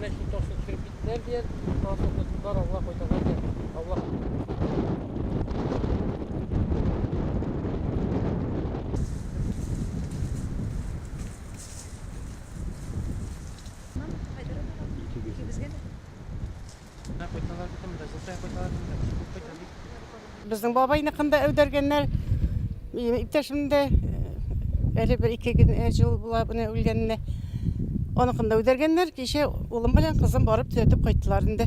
Менә шул ташны төшереп киттеләр дияр. Аннан соң тоттылар, Алла кайтарган дияр. Алла. Безнең бабайныкын да әүдәргәннәр. Минем иптәшем дә әле бер ике генә ел була менә үлгәненә. Аныкын да үдәргәннәр. Кичә улым белән кызым барып төзәтеп кайттылар инде.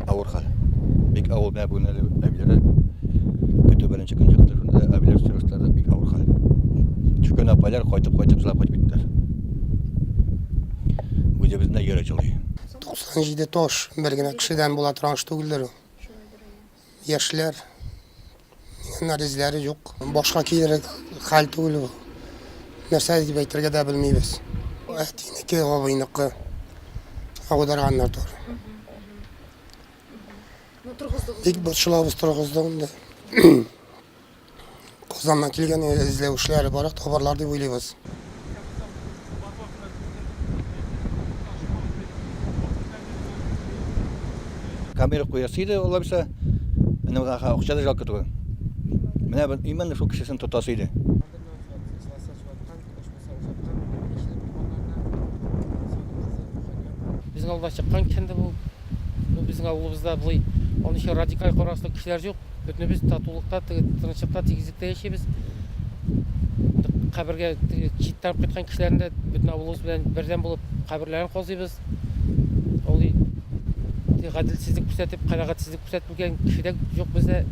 Авыр хәл. Бик авыр менә бүген әле әбиләре көтү беренче көн чыкты. Шунда әбиләр сөйләштеләр, бик авыр хәл. Төшкән апайлар кайтып-кайтып җылап кайтып киттеләр. Үзебезнең дә йөрәк җылый. 97 таш бер генә кешедән була торган эш түгелдер ул. Яшьләр, дигәннәр эзләре юк. Башка килерлек хәл түгел бу. Нәрсә дип әйтергә дә белмибез. Әтинеке, абыйныкы аударганнар тоже. Бик борчылабыз торгыздык инде. Казаннан килгән эзләү эшләре бара, табарлар дип уйлыйбыз. Камера куясы иде, алла бирсә. Менә акча да жалко түгел. Менә именно шул кешесен тотасы иде. Безнең авылда чыккан кеше инде бу. Бу безнең авылыбызда болай анысы радикаль карашлы кешеләр юк. Бөтенебез татулыкта, тынычлыкта, тигезлектә яшибез. Кабергә читтән кайткан кешеләрне дә бөтен авылыбыз белән бердәм булып каберләрен казыйбыз. Ул гаделсезлек күрсәтеп, канәгатьсезлек күрсәтмәгән кеше дә юк бездә.